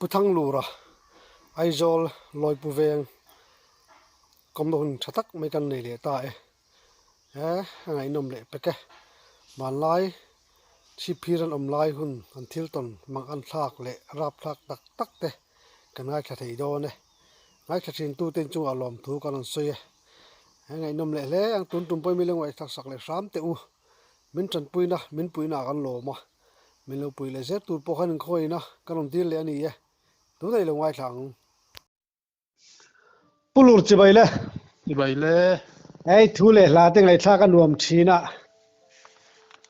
Pu Thanglura Aizawl Lawipu veng kawmna hun tha tak mai kan nei leh ta e. He a ngaihnawm leh pek e. Hmanlai chhipphir an awm lai hun an thil tawn mang an thlak leh rap thlak tak tak te kan ngaithla thei dawn e. Ngaithla thin tute chungah lawmthu kan rawn sawi e. He ngaihnawm leh hle ang tun tum pawhin mile ngaih thlak sak leh hram teh u. Min tanpuina, min puihna ah kan lawm a, min lo puih leh zel tur pawh khan inkhawina kan rawn dil leh a ni e. Tunah i lo ngaithla ang. Pu Lur chibai le. Chibai le. Hei thu leh hla te ngaihthlak a nuam thin a.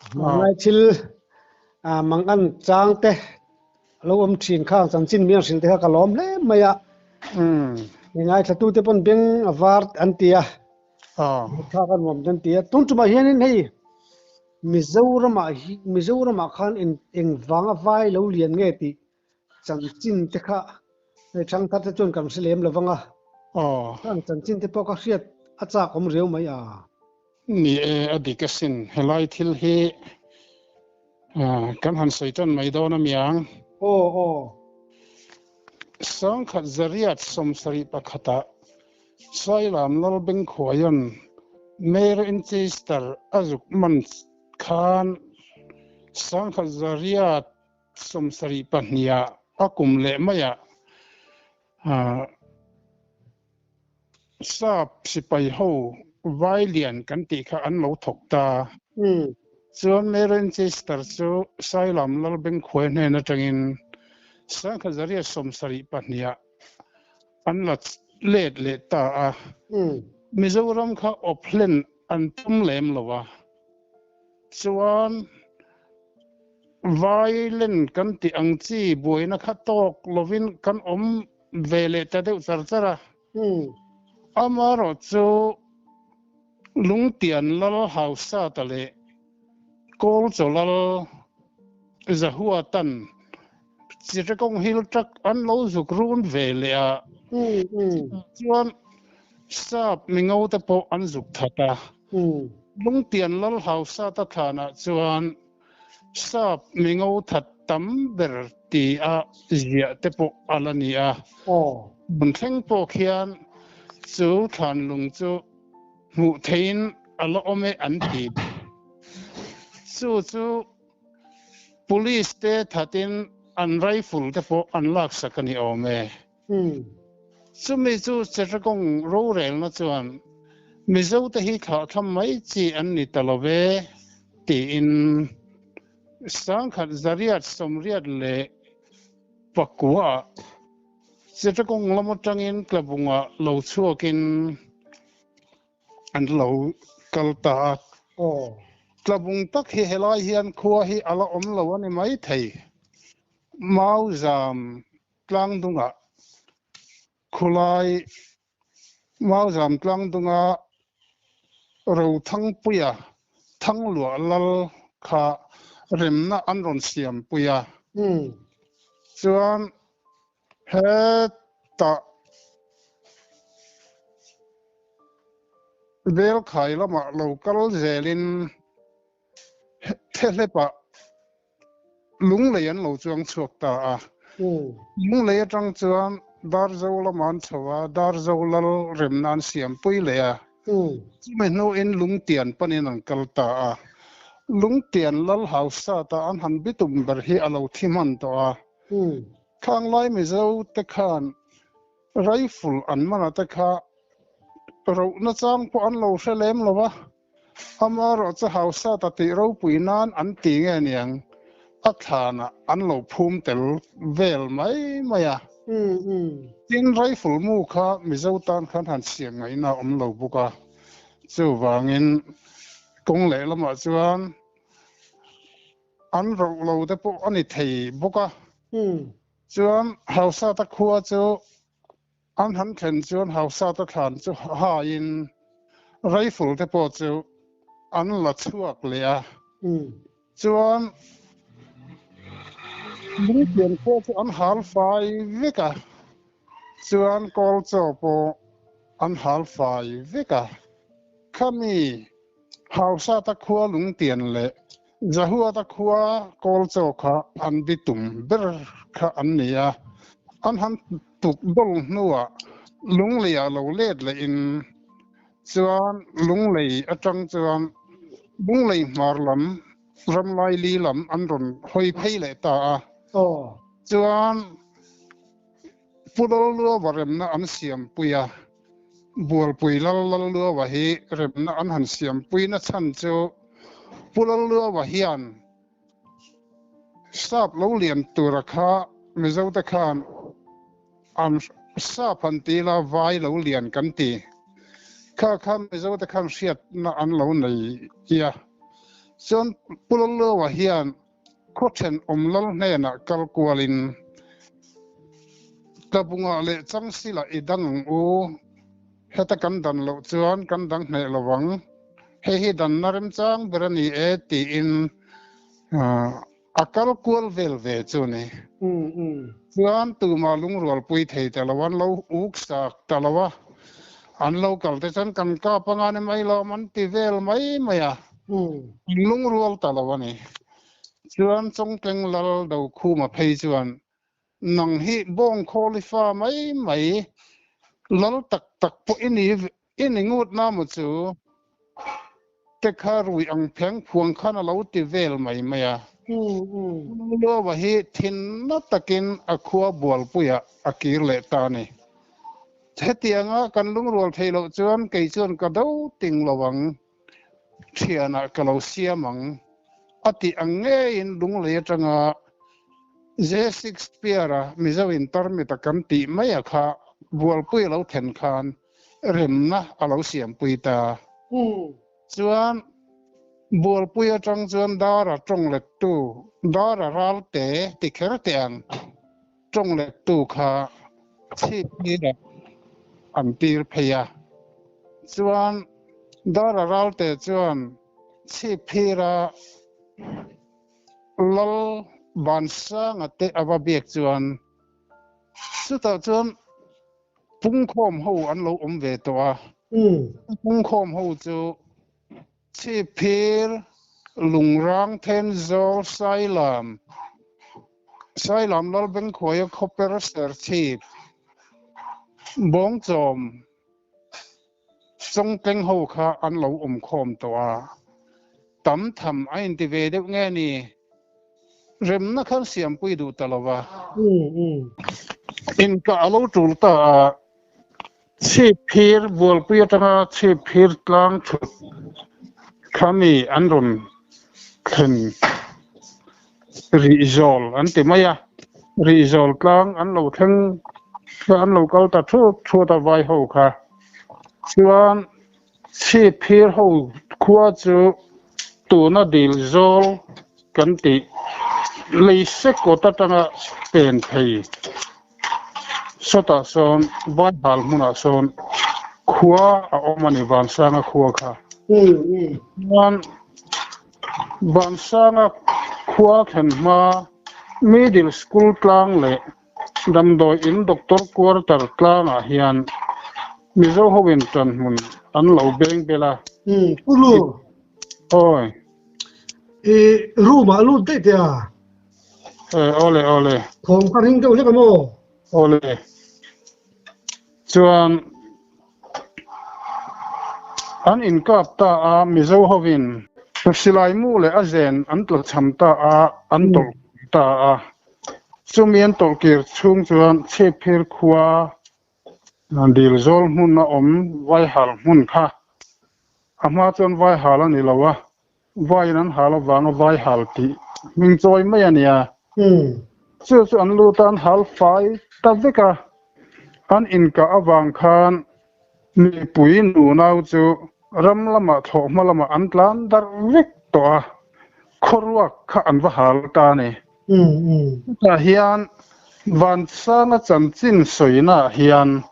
Hmanlai thil mang an chang te lo awm thin khang chanchin mi an hrilh te kha ka lawm hle mai a. Mi ngaithla tu te pawn beng a var an ti a. Ngaihthlak a nuam an ti a. Tun tumah hianin hei Mizoramah hi Mizoramah khan engvanga vai lo lian nge tih Chanchin te kha hei thangthar te chuan kan hre lem lo vang a. Aw. Khang chanchin te pawh ka hriat a chak awm riau mai a. Ni e, a dik asin. Helai thil hi kan han sawi tan mai dawn a miang. Aw aw. Sangkhat zariat 71 ah Sailam Lalbengkhuaia'n Mayor Inchester a zuk man khan sangkhat zariat 72 ah a kum leh maiah sap sipai ho vai lian kan tih kha an lo thawk ta. Chuan Manchester chu Sailam Lalbengkhuai hnen atangin 1972 ah an la let leh ta a. Mizoram kha awp hlen an tum lem lo a. Chuan Violent kan tih ang chi buaina kha tawk lovin kan awm ve leh ta deuh char char a. Amaherawh chu Lungtian Lal Hausata leh Kawlchaw Lal Zahuatan Chittagong Hill Tract an lo zuk run ve leh a. Chuan Sap mingo te pawh an zuk that a. Lungtian Lal Hausata thlanah chuan Sap mingo that tam ber ti a ziah te pawh a la ni a. Hmun thleng pawh khian chu thlanlung chu hmuh theihin a la awm e an ti. Chu chu Police te thatin an rifle te pawh an laksak a ni awm e. Chumi chu Chittagong rorelna chuan Mizote hi thlahthlam mai chi an ni ta lo ve tiin 1989 ah Chittagong lam atangin Tlabungah lo chhuakin an lo kal ta a. Tlabung tak hi helai hian khua hi a la awm lo a ni maithei. Mauzam Tlangdungah khulai Mauzam Tlangdunga Rothangpuia Thangluah Lal kha remna an rawn siampui a. Chuan hetah Belkhai lamah lo kal zelin Thehlepah Lunglei an lo chuang chhuak ta a. Lunglei atang chuan Darzo lamah an chho a, Darzo lal remna an siampui leh a. Chumi hnuin Lungtian panin an kal ta a. Lungtian lal Hausata an han bitum ber hi a lo thi hman tawh a. Khanglai Mizo te khan rifle an man a te kha rohna chang pawh an lo hre lem lo va. Amaherawh chu hausa ta tih ropui nan an ti nge niang, a thlanah an lo phum tel vel mai mai a. Tin, rifle mu kha Mizo tan khan han siam ngaihna a awm lo bawk a, chuvangin kawng lehlamah chuan an roh lo te pawh a ni thei bawk a. Chuan hausa ta khua chu An han thlen chuan Hausata thlan chu haiin rifle te pawh chu an la chhuak leh a. Chuan lungpian pawh chu an hal fai vek a, chuan kawl chaw pawh an hal fai vek a. Khami Hausata khua lungtian leh Zahuata khua kawl chaw kha an bitum ber kha an ni a. An han tuk dawl hnuah Lungleiah lo let lehin chuan Lunglei atang chuan Lunglei hmar lam Ramlaili lam an rawn hawi phei leh ta a. Chuan Pu Lalluava remna an siampui a, Bualpui Lal Lalluava hi remna an han siampui na chhan chu Pu Lalluava hian Sap lo lian tura kha Mizote khan an sap han ti ila vai lo lian kan ti. Kha kha Mizote khan hriatna an lo nei a. Chuan Pu Lalluaua hian khaw thenawm lal hnenah kal kualin Tlabungah leh Changsilah i dang ang u, heta kan dan loh chuan kan dang hneh lo ang. Hei hi danna remchang ber a ni e tiin a kal kual vel ve chu a ni. Chuan tumah lungrualpui thei ta lo, an lo uk sak ta lo a, an lo kal te chuan kan kap anga ni mai lawm an ti vel mai mai a, an lungrual ta lo a ni. Chuan Chawngtleng Lal Dokhuma phei chuan Nang hi bawng khawl i fa mai mai, lal tak tak pawh i ni i ni ngut na maw chu? Te kha rui ang pheng phuang khan a lo ti vel mai mai a. Luava hi thinna takin a khua bualpuiah a kir leh ta a ni. Hetianga kan lungrual theih loh chuan kei chuan ka do ting lo ang, thianah ka lo siam ang a tih ang ngeiin Lunglei atanga J Shakespeare-a Mizo in tarmit a kan tih mai a kha bualpui a lo then khan remna a lo siampui ta. Chuan bualpui atang chuan Dara tawng lettu, Dara Ralte ti kher teh ang, tawng lettu kha chhip tirah an tir phei a. Chuan Dara Ralte chuan chhip phira Lal Vansanga te a va biak chuan chutah chuan pungkhawm ho an lo awm ve tawh a. Pungkhawm ho chu Chhipphir, Lungrang, Thenzawl, Sailam, Sailam Lalbengkhuaia Khawper Serchhip, Bawngchawm, Chawngtleng ho kha an lo awm khawm tawh a, tam tham a inti ve deuh nge ni? Remna khan siampui duh ta lo va. Inkah a lo tul ta a, chhipphir bualpui atanga chhipphir tlang thut kha mi an rawn thlen rihzawl an ti mai a, rihzawl tlang an lo thleng an lo kal ta thut thut a vai ho kha chuan chhipphir ho khua chu tuna dil zawl kan tih lei sek kawt atanga pen thei sawtah sawn vai hal hmunah sawn khua a awm a ni Vansanga khua kha chuan Vansanga khua thlen hma Middle School tlang leh Damdawi in Doctor Quarter tlangah hian Mizo hoin ṭanhmun an lo beng bel a. Pu Lu. Awi. I room ah lut daih teh a. Awle awle. Thawm kha ring deuh hlek a maw? Awle. Chuan an inkap ta a, Mizo hovin silai mu leh a zen an tlachham ta a, an tawlh ta a. Chumi an tawlhkir chhung chuan Chhipphir khua dil zawl hmun a awm Vaihal hmun kha a hma chuan Vaihal a ni lo a, Vaiin an hal avanga vai hal tih hming chawi mai a nia. Chu chu an lut a, an hal fai ta vek a. An inkah avang khan mipui nunau chu ram lamah thlawhhma lamah an tlan darh vek tawh a, khawruak kha an va hal ta a ni. Chutah hian Vansanga chanchin sawinaah hian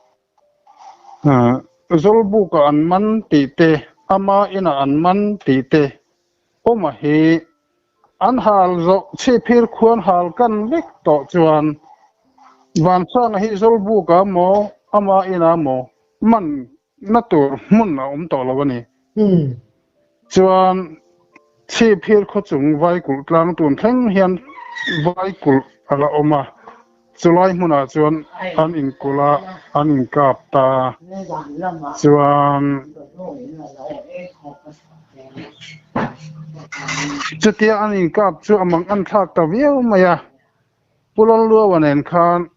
Zawlbukah an man tih te, ama inah an man tih te awm a hi an hal zawh chhipphir khuan hal kan vek tawh chuan Vansanga hi Zawlbukah maw ama inah maw man na tur hmun a awm tawh lo a ni. Chuan chhipphir khawchung Vaikulh tlang tun thleng hian Vaikulh a la awm a. Chulai hmunah chuan an inkulh a, an inkap ta. Chuan chutia an inkap chu a mang an thlak ta viau mai a. Pu Lalluaua nen khan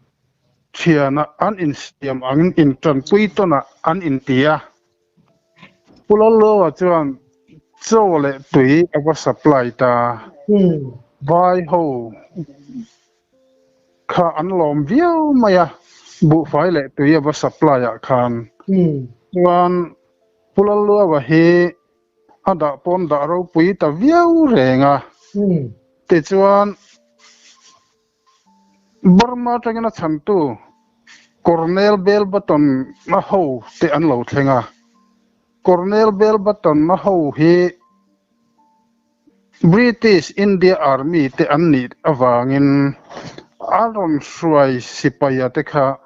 thianah an insiam angin intanpui tawnah an inti a. Pu Lalluaua chuan chaw leh tui a va supply ta. Vai ho kha an lawm viau mai a, buhfai leh tui a va supply ah khan. Chuan Pu Lalluaua hi a dah pawn dah ropui ta viau reng a. Tichuan Burma atangin a chhantu Colonel Bell Button a ho te an lo thleng a. Colonel Bell Button a ho hi British India Army te an nih avangin a rawn hruai sipaia te kha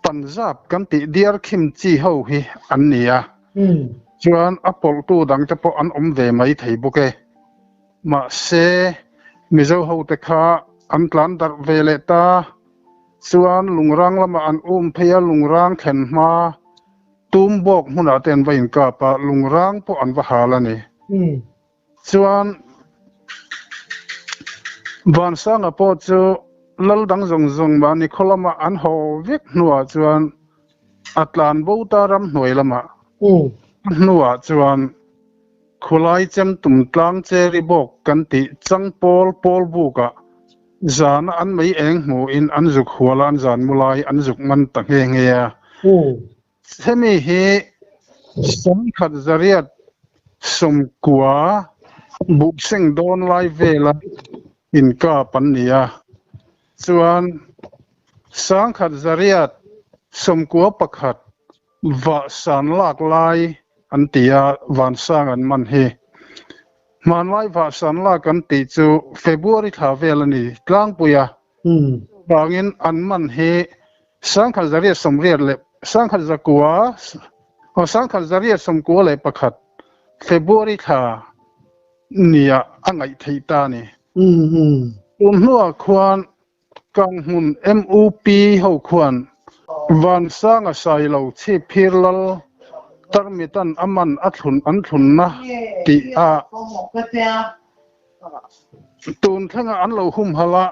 Punjab kan tih diar khim chi ho hi an ni a, chuan a pawlhtu dang te pawh an awm ve mai thei bawk e. Mahse, Mizo ho te kha an tlan darh ve leh ta, chuan Lungrang lamah an um phei a, Lungrang thlen hma tum bawk hmunah te an va inkap a, Lungrang pawh an va hal a ni. Chuan Vansanga pawh chu lal dang zawng zawng mahni khaw lama an haw vek hnuah chuan a tlan bo ta ramhnuai lamah. A hnuah chuan khulai chem tum tlang cheri bawk kan tih changpawl pawl bukah zana an mei eng hmuhin an zuk hual a, an zan mu lai an zuk man ta nghe nghe a. Hemi hi sangkhat zariat sawmkua buhseng dawn lai vela inkap an ni a, chuan sangkhat zariat sawmkua pakhat vahsan lak lai an ti a, vansang an man hi. Hmanlai vahsan lak an tih chu February thla vel a ni tlangpui a, Chuvangin an man hi sangkhat zariat sawmriat leh sangkhat zakua aw sangkhat zariat sawmkua leh pakhat February thla nia a ngaih theih ta a ni. Tun hnuah khuan Kanghmun MUP ho khuan Vansanga Sailo Chhipphir Lal Tarmitan a man a thlun an thlunna tih a Tun thlengah an lo humhalh a.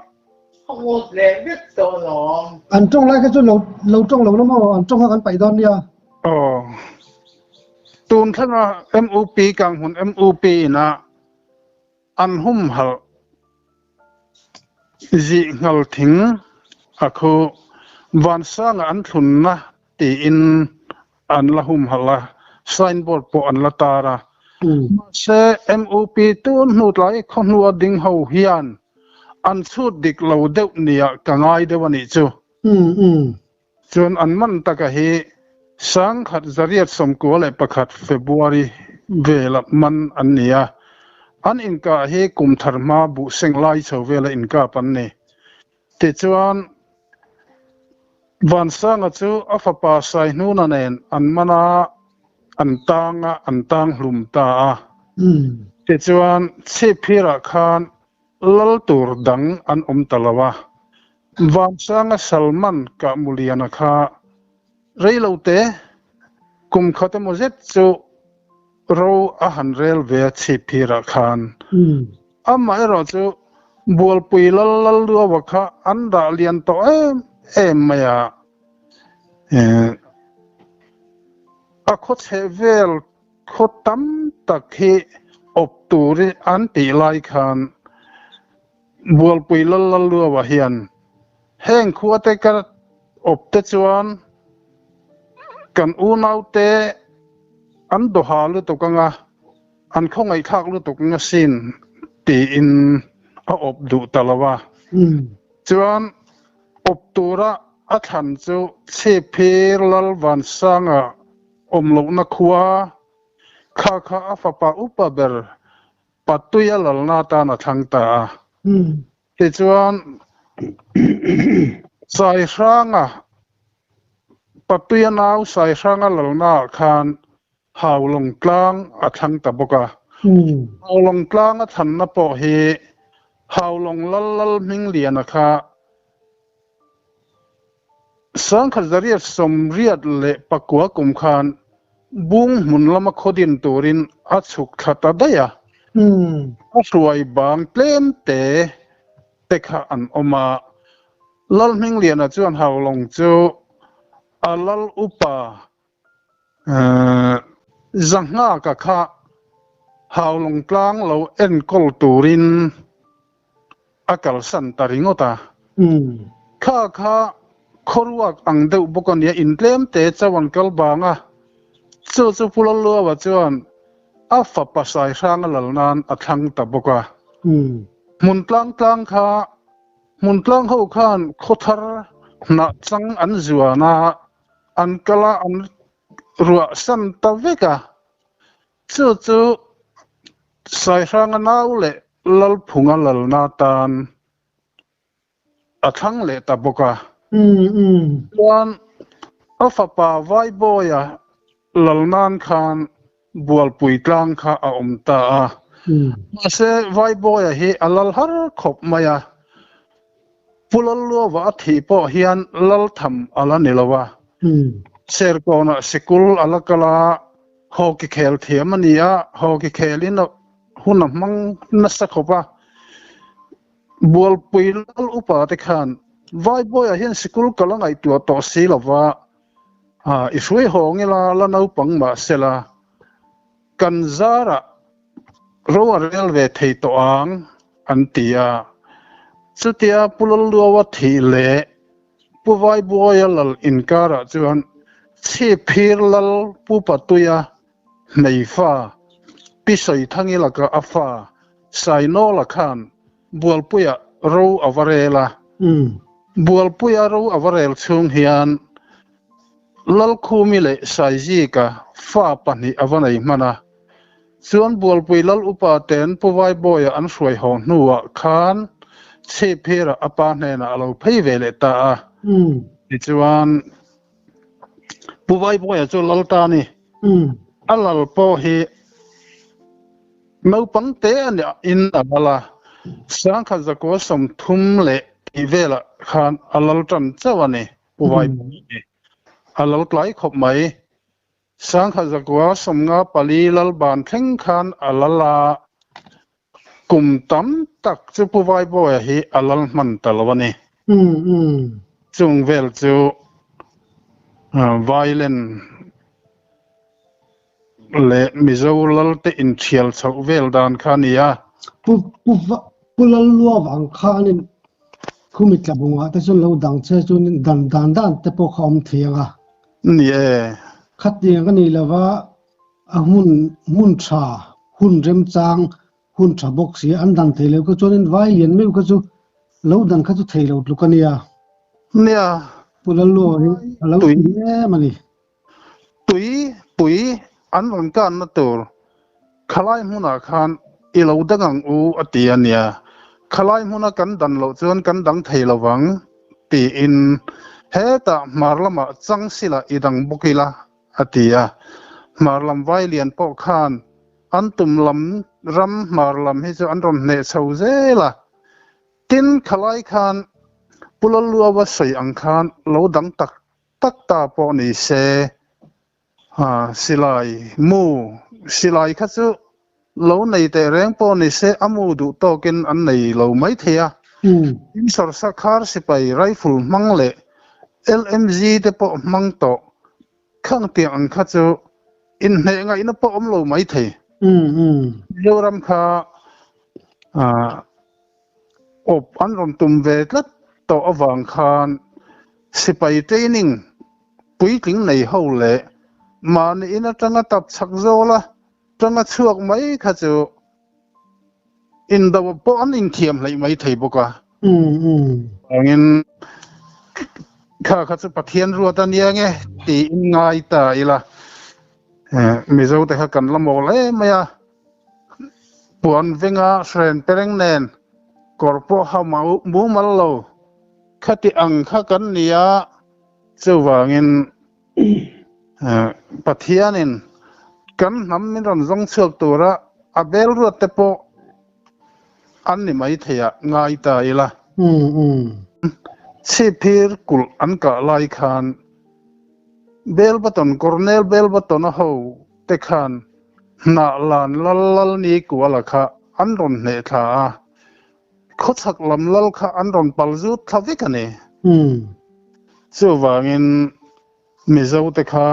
An tawng lai kha chu lo lo tawng lo la maw? An tawng kha kan paih dawn nia. Aw. Tun thlengah MUP Kanghmun MUP ina an humhalh zih nghal thing a khu Vansanga an thlunna tiin an la humhalh a, signboard pawh an la tar a. Mahse, MUP tun hnu tlai khaw hnua ding ho hian an chhut dik lo deuh nia ka ngai deuh a nih chu. Chuan an man taka hi sangkhat zariat sawmkua leh pakhat February vela man an ni a, an inkah hi kum thar hma buhseng lai chho vela inkap an ni. Tichuan, Vansanga chu a fapa Saihnuna nen an man a, an tang a, an tang hlum ta a. Tichuan, Chhipphirah khan lal tur dang an awm ta lo a. Vansanga Salman Kahmuliana kha reilote kum khat emaw zet chu ro a han rel ve a Chhipphirah khan. Amaherawh chu Bualpui lal lal luaua kha an dah lian tawh em em mai a, a khaw chheh vel khaw tam tak hi awp tur an tih lai khan Bualpui lal lal luaua hian heng khuate ka awp te chuan kan unaute an dawha lutuk anga An khawngaihthlak lutuk nga sin tiin a awp duh ta lo a. Chuan awp tura a thlan chu Chhipphir Lal Vansanga awm lohna khua kha kha a fapa upa ber Patuia lalna atan a thlang ta a. Tichuan Saihranga Patuia nau Saihranga lalnaah khan Haulawng tlang a thlang ta bawk a. Haulawng tlang a thlanna pawh hi Haulawng Lal Lal Hmingliana kha 1989 kum khan Bung hmun lama khaw din turin a chhuk thla ta daih a. A hruai bang tlem te te kha an awm a. Lalhmingliana chuan Haulawng chu a lal upa Zanghaka kha Haulawng tlang lo enkawl turin a kalsan ta ringawt a. Kha kha khawruak ang deuh bawk a nia, intlem te chauh an kal bang a. Chu chu Pu Lalluaua chuan a fapa Saihranga lal nan a thlang ta bawk a. Hmun tlang tlang kha hmun tlang ho khan khawthar hnah chang an zuan a, an kal a, an ruah san ta vek a. Chu chu Saihranga nau leh Lalphunga lalna tan a thlang leh ta bawk a. Chuan a fapa Vaibawia lal nan khan Bualpui tlang kha a awm ta a. Mahse Vaibawia hi a lal har khawp mai a. Pu Lalluava a thih pawh hian lal tham a la ni lo a. Serkawnah sikul a la kal a, hockey khel thiam a ni a, hockey khelin hun a hmang nasa khawp a. Bualpui lal upa te khan Vaibawiah hian sikul kal a ngaihtuah tawh si lo va, i hruai hawng ila la naupang mah sela kan zarah ro a rel ve thei tawh ang an ti a. Chutia Pu Lalluaua thih leh Pu Vaibuaia lal inkarah chuan Chhipphir lal Pu Patuia hmeifa Pi Sawithangi laka a fa Sainawla khan Bualpuia ro a va rel a. Bualpuia ro a va rel chhung hian Lalkhumi leh Saizika fa pahnih a va nei hman a. Chuan Bualpui Lal upa ten Pu Vaibawia an hruai haw hnuah khan Chhipphira a pa hnenah a lo phei ve leh ta a. Tichuan Pu Vaibawia chu lal ta a ni. A lal pawh hi naupang te a nih in a lal a, 1930 leh tih velah khan a lal tan chauh a ni. Pu Vaibawia hi a lal tlai khawp mai. 1954 lal ban thleng khan a lal a, kum tam tak chu Pu Vaibawia hi a lal hman ta lo a ni. Chung vel chu Vailen leh Mizo lal te inthial chhoh vel dan kha a ni a. Pu Pu Lallua vang khanin khumi tlabungah te chuan lo dang che chuan dan dan dan te pawh kha awm thei ang a. Ni e. Khatiang a ni lova a hmun hmun tha hun remchang hun tha bawk si an dan thei lo kha chuanin vai lian meuh kha chu lo dan kha chu thei lo tluk a nia. Nia. Pu Lallua hi a lo Tui. ti em a ni. Tui pui an rawn kanna tur khalai hmunah khan i lo dang ang u a ti a nia. Khalai hmuna kan dan loh chuan kan dang thei lo vang tiin hetah hmar lamah chang sila i dang bawk ila a ti a. Hmar lam vai lian pawh khan an tum lam ram hmar lam hi chu an rawn hneh chho zel a. Tin, khalai khan Pu Lalluaua sawi ang khan lo dang tak tak ta pawh ni se, silai mu silai kha chu lo nei teh reng pawh ni se a mu duh tawkin an nei lo mai thei a. Tin sawrsa khar sipai rifle hmang leh LMG te pawh hmang tawh khang tiang ang kha chu inhneh ngaihna pawh awm lo mai thei. Mizoram kha Awp an rawn tum ve tlat tawh avang khan sipai training puitling nei ho leh mahni in atanga tap chak zawla tanga chhuak mai kha chu indo pawh an inthiam hleih mai thei bawk a. Vangin kha kha chu Pathian ruat a nia nge tiin ngai ta ila Mizo te kha kan la mawl em mai a. Puan venga hren pereng nen kawr pawh ha mumal lo khati ang kha kan ni a, chuvangin Pathianin kan hnam min rawn zawng chhuak tura a bel ruat te pawh an ni mai thei a ngai ta ila. Chhipphir kulh an kah lai khan Belbaton, Colonel Belbaton-a ho te khan hnah lan lal lal ni kuala kha an rawn hneh thla a, khawchhak lam lal kha an rawn pal zut thla vek a ni. Chuvangin Mizote kha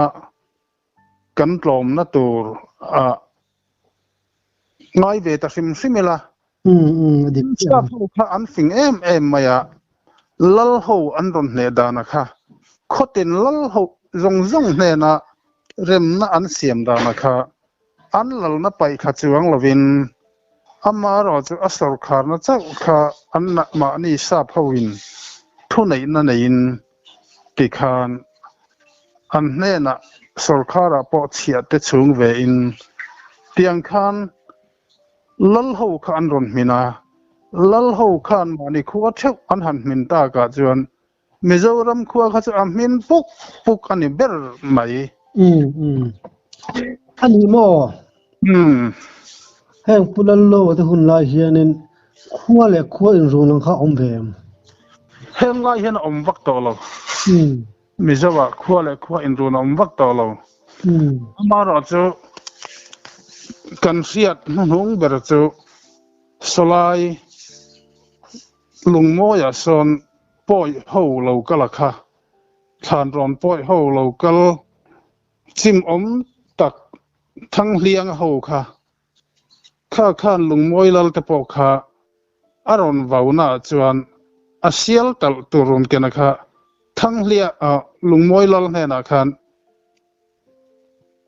kan tlawmna tur ah ngai ve ta hrim hrim ila. Staff ho kha an fing em em mai a, lal ho an rawn hneh dana kha khawtin lal ho zawng zawng hnena remna an siam dana kha an lalna paih thla chuang lovin amaherawh chu a sawrkharna chauh kha an mahni sap hoin thuneihna neiin Tikhan an hnenah sawrkharah pawh chhiah te chhung ve in tiang khan lal ho kha an rawn hmin a, lal ho khan mahni khua theuh an han hmin takah chuan Mizoram khua kha chu a hmin puk puk a ni ber mai. Umm umm. A ni maw? Umm. Heng Pu Lallo te hun lai hianin khua leh khua inrun ang kha a awm ve em? Heng lai hian a awm vak tawh lo. Mizo ah khua leh khua inrun a awm vak tawh lo. Amaherawhchu kan hriat hnuhnung ber chu sawlai lungmawiah sawn pawi ho lo kal a kha, thlanrawn pawi ho lo kal chimawm tak Thanghliang ho kha, kha khan lungmawi lal te pawh kha a rawn vau naah chuan a sial talh tur rawn kena kha Thanghlia lungmawi lal hnenah khan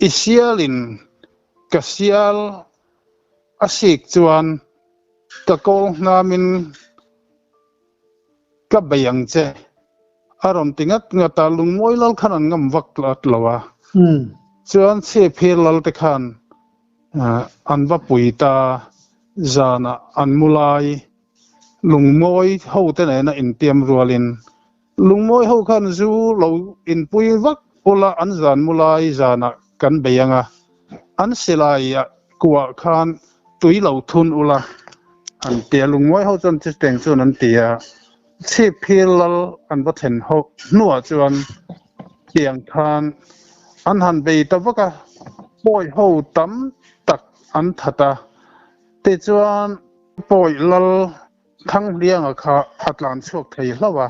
i sialin ka sial a sik chuan ka kawl hnamin Ka bei ang che. A rawn ti ngat ngat a, lungmawi lal khan an ngam vak tlat lo a. Chuan Chhipphir lal te khan an va pui ta, zanah an mu lai lungmawi ho te nena intiam rualin lungmawi ho khan zu lo inpui vak ula an zan mu lai zanah kan bei ang a, an silai kuah khan tui lo thun ula an ti a, lungmawi ho chuan chuteng chuan an ti a, Chhipphir lal an va thlen ho hnuah chuan tiang khan an han bei ta vak a, pawi ho tam tak an that a, tichuan pawi lal Thanghlianga kha a tlan chhuak thei hlauh a.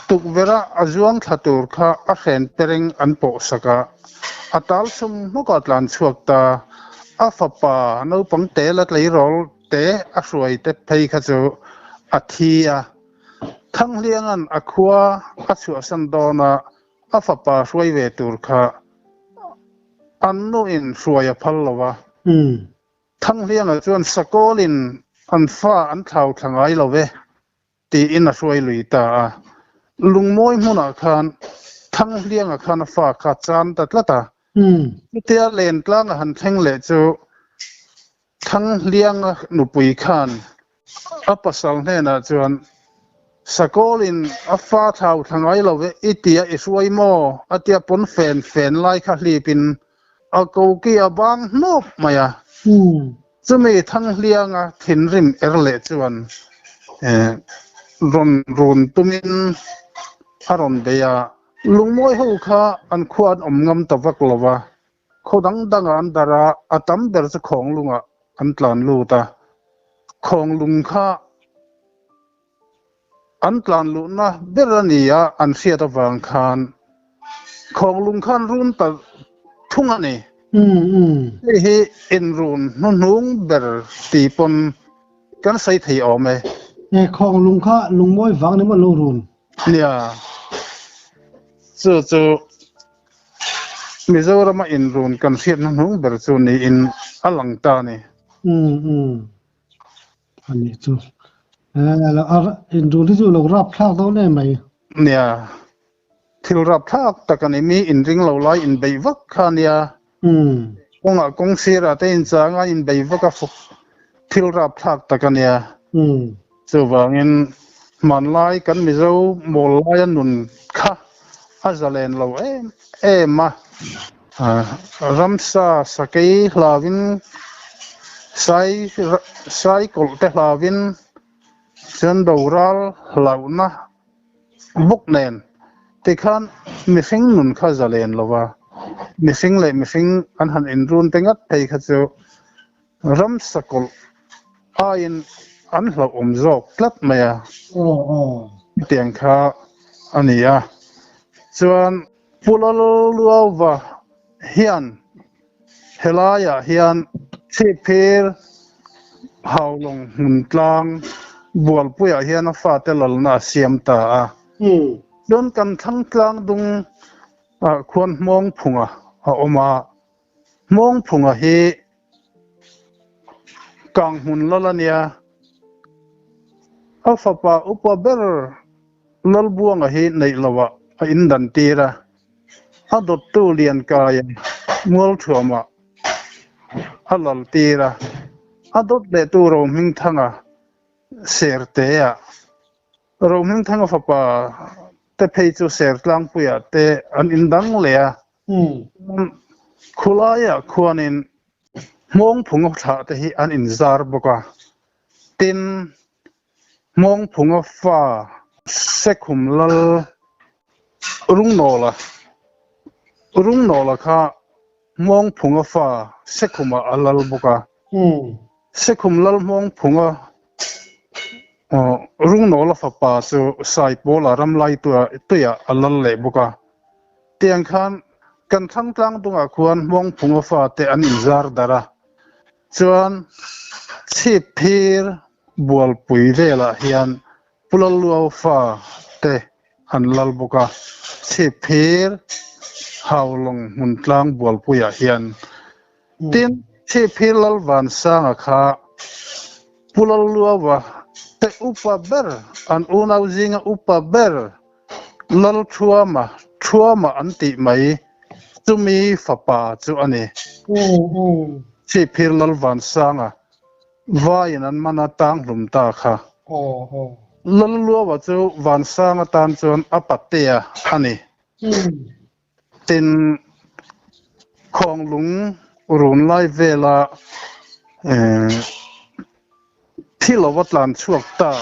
Tukverh a zuang thla tur kha a hren pereng an pawh sak a, a tal chhum hmawk a tlan chhuak ta. A fapa naupang te la tleirawl te a hruai te phei kha chu a thi a. Thanghlianga'n a khua a chhuahsan dawn a, a fapa hruai ve tur kha an nuin hruai a phal lo a. Thanghlianga chuan Sakawlin an fa an thlau thla ngai lo ve. Tiin a hruai lui ta a. Lungmawi hmunah khan Thanghlianga khan a fa kha chan ta tlat a. Chutia Lentlanga han thleng leh chu Thanghlianga nupui khan a pasal hnenah chuan, Sakawlin a fa thlau thla ngai lo e, i tia i hruai maw? a tia pawn fen fen lai kha hlipin a koki a bang hnawp mai a. Chumi Thanghlianga thinrim er leh chuan rawn run tumin a rawn bei a. Lungmawi ho kha an khua an awm ngam ta vak lo va, khaw dang dangah an darh a, a tam ber chu Khawnglungah an tlan lut a. Khawnglung kha an tlan luhna ber a ni a, an hriat avang khan Khawnglung khan run ta thung a ni. Hei hi inrun hnuhnung ber ti pawn kan sawi thei awm e. E Khawnglung kha lungmawi vang ni maw lo run? Nia, chu chu Mizorama inrun kan hriat hnuhnung ber chu niin a lang ta a ni. A nih chu. Inrun hi chu lo rap thlak dawn em mai. Nia. Thil rap thlak tak a ni. Mi inring lo lai inbeih vak kha a nia. Kawngah kawng sirah te inchang a inbeih vak a thil rap thlak tak a nia. Chuvangin hmanlai kan Mizo mawl laia nun kha a zalen lo em em a. Ramsa sakei hlauin sai sai kawlh te hlauin chuan boral hlauhna Bawk nen tikhan mihring nun kha zalen lo va, mihring leh mihring an han inrun te ngat phei kha chu ramsa kawlh aiin an hlauhawm zawk tlat mai a, hetiang kha a ni a. Chuan Pu Lalluauva hian Helaiah hian Chhipphir Haulawng hmun tlang Bualpuiah hian a fate lalna a siam ta a. Chuan kan thlang tlang dung ah khuan Hmawngphunga a awm a. Hmawngphunga hi Kanghmun lal a nia. A fapa upa ber Lalbuanga hi neih lohah a indan tir a, a dawttu Liankaia Mualthuamah a lal tir a, a dawt lehtu Rohmingthanga Serteah, Rohmingthanga fapa te phei chu Sertlangpuiah te an indang leh a, khulaiah khuanin Hmawngphunga thlah te hi an inzar bawk a, tin, Hmawngphunga fa Sekhum Lal Rungnawla Rungnawla kha Hmawngphunga fa Sekhumah a lal bawk a. Sekhum Lal Hmawngphunga Rungnawla fapa chu Saipawla ramlai tuiah a lal leh bawk a. Tiang khan kan thlang tlang dungah khuan Hmawngphunga fate an inzar darh a. Chuan Chhipphir Bualpui velah hian Pu Lalluau fa te an lal bawk a, Chhipphir Haulawng hmun tlang Bualpuiah hian. Tin, Chhipphir Lalvansanga kha Pu Lalluaua te upa ber, an unau zinga upa ber Lalthuama, Thuama an tih mai, chumi fapa chu a ni. Chhipphir Lalvansanga Vaiin an man a tang hlum ta kha. Lalluaua chu Vansang atan chuan a patea a ni. Tin, Khawnglung run lai vela thi lova tlan chhuak ta.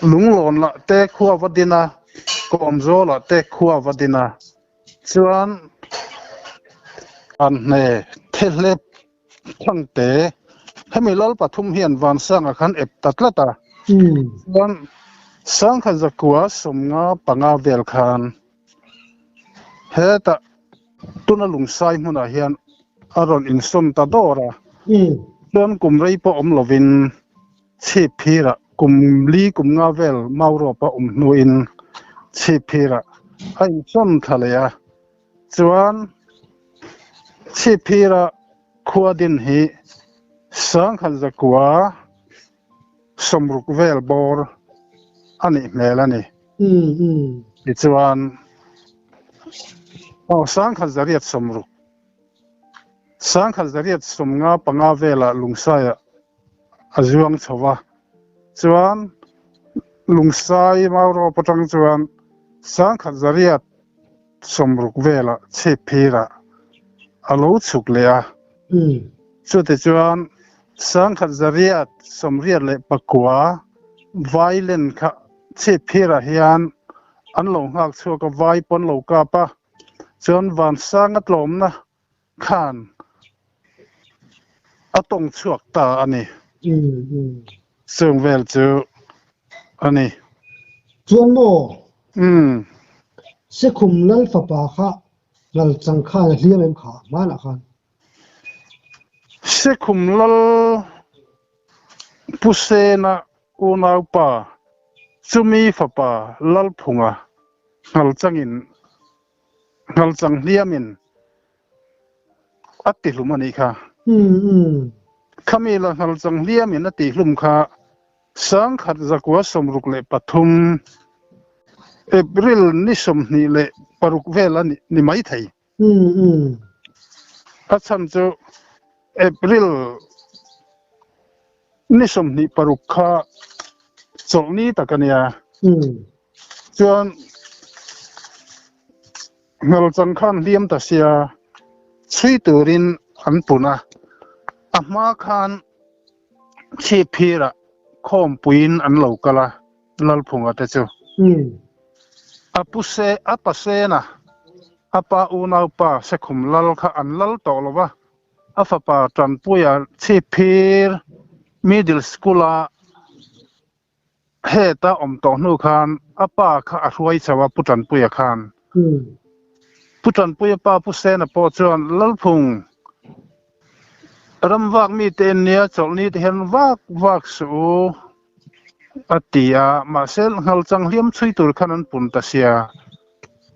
Lunglawn lah te khua va din a, Kawmzawl ah te khua va din a. Chuan an hne thehlep Thangte, hemi lal pathum hian Vansanga khan ep ta tlat a, chuan Sangkhat zakua 55 vel khan hetah tuna Lungsai hmunah hian a rawn insawn ta dawr a, chuan kum rei pawh awm lovin Chhipphirah kum li kum nga vel Maurawpa awm hnuin Chhipphirah a insawn thla leh a. Chuan Chhipphira khua din hi Sangkhat zakua 60 vel bawr a nih hmel a ni. Tichuan aw 1860, 1895 velah Lungsaiah a zuang chho va. Chuan Lungsai Maurawp atang chuan 1860 velah Chhipphirah a lo chhuk leh a. Chutichuan 1889 Vailen kha Chhipphirah hian an lo nghak chhuak a, vai pawn lo kap a. Chuan Vansanga tlawmna khan a tawng chhuak ta a ni. Chung vel chu a ni. Chuan maw? Sekhum Lal fapa kha Lal chang khan a hliam em kha hmanah khan? Sekhum Lal Pu Sena unaupa chumi fapa Lalphunga nghal changin Nghal chang hliamin a ti hlum a nih kha. Khami la nghal chang hliamin a tih hlum kha 1963 April ni 26 vel a ni mai thei. A chhan chu April ni 26 kha chawlhni tak a nia. Chuan Hngalchang khan hliam ta sia chhui turin an pun a, a hma khan Chhipphirah khawmpuiin an lo kal a. Lalphunga te chu. A pu se, a pa Sena, a pa unaupa Sekhum Lal kha an lal tawh lo va, a fapa Tanpuia Chhipphir Middle School-a Heta awm tawh hnu khan a pa kha a hruai chho a, Pu Tanpuia khan. Pu Tanpuia pa Pu Sena pawh chuan Lalphung ram vak mite en nia chawlhni te hian vak vak suh u a ti a, mahse nghalchang hliam chhui tur khan an pun ta sia.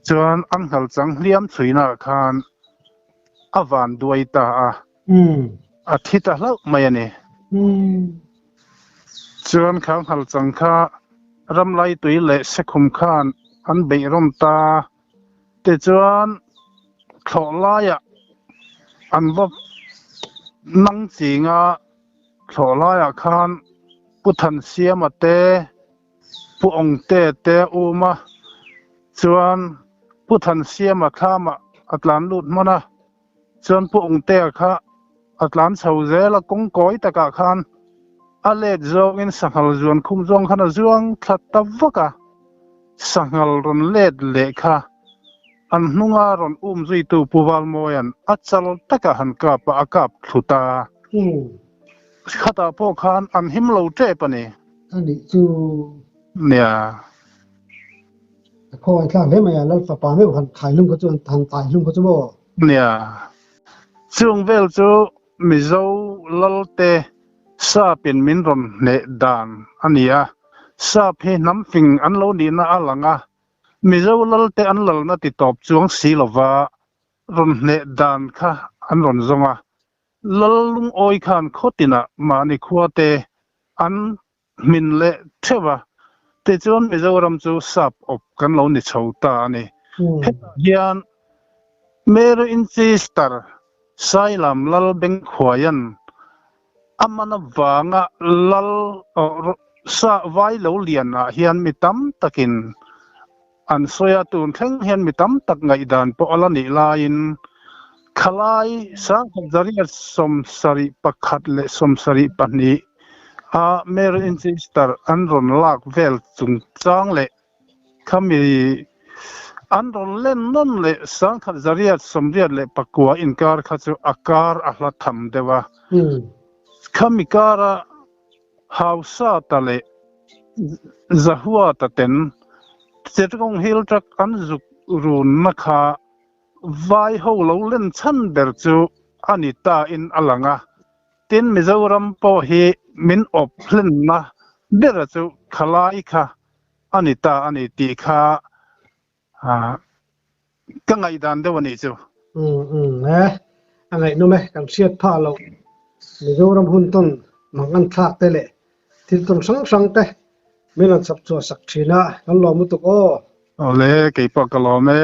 Chuan an nghalchang hliam chhuinaah khan a van duai ta a. A thi ta hlauh mai a ni. Chuan kha nghalchang kha Ramlaitui leh Sekhum khan an beih rawn ta. Tichuan thlawh laiah an va nang ching a, thlawh laiah khan Pu Thansiama te, Pu Awngte te a um a, chuan Pu Thansiama thlamah a tlan lut hman a. Chuan Pu Ungtea kha a tlan chho zel a, kawng kawi takah khan a let zawngin sanghal zuan khum zawng khan a zuang thla ta vak a, sanghal rawn let leh kha an hnunga rawn um zuitu Pu Valmawia'n a chal takah han kap a, a kap thlu ta. Khatah pawh khan an him lo tep a ni. A nih chu. Nia. A khawngaih thlak hle mai a, Lal fapa meuh han khai hlum kha chu han tai hlum kha chu maw? Nia, chung vel chu Mizo Lalte Sap in min rawn hneh dan a ni a, Sap hi hnam fing an lo nihna a lang a, Mizo Lalte an lalna ti tawp chuang si lova rawn hneh dan kha an rawn zawng a, Lal lungawi khan khaw tinah mahni khuate an hmin leh theuh a, tichuan Mizoram chu sap awp kan lo ni chho ta a ni. Hetah hian Mary Inchister Sailam Lal Bengkhuaia'n a man avanga Lal sa vai lo lianah hian mi tam takin An sawi a, tun thleng hian mi tam tak ngaihdan pawh a la nih laiin khalai sangkhat zariat 71 leh 72 a Mary Inchister an rawn lak vel chungchang leh khami an rawn len nawn leh sangkhat zariat 89 inkar kha chu a kar a hla tham deuh a. Khami kara Hausata leh Zahuata ten Chittagong Hill Tract an zuk runna kha vai ho lo len chhan ber chu a ni ta in a lang a, tin Mizoram pawh hi min awp hlenna bera chu khalai kha a ni ta a ni tih kha Ka ngaihdan deuh a nih chu. Umm umm e, a ngaihnawm e, kan hriat phah loh. Mizoram hun tawn mang an thlak te leh thil tawn hrang hrang te min rawn chhawp chhuah sak thin a, kan lawm lutuk aw. Awle, keipawh ka lawm e.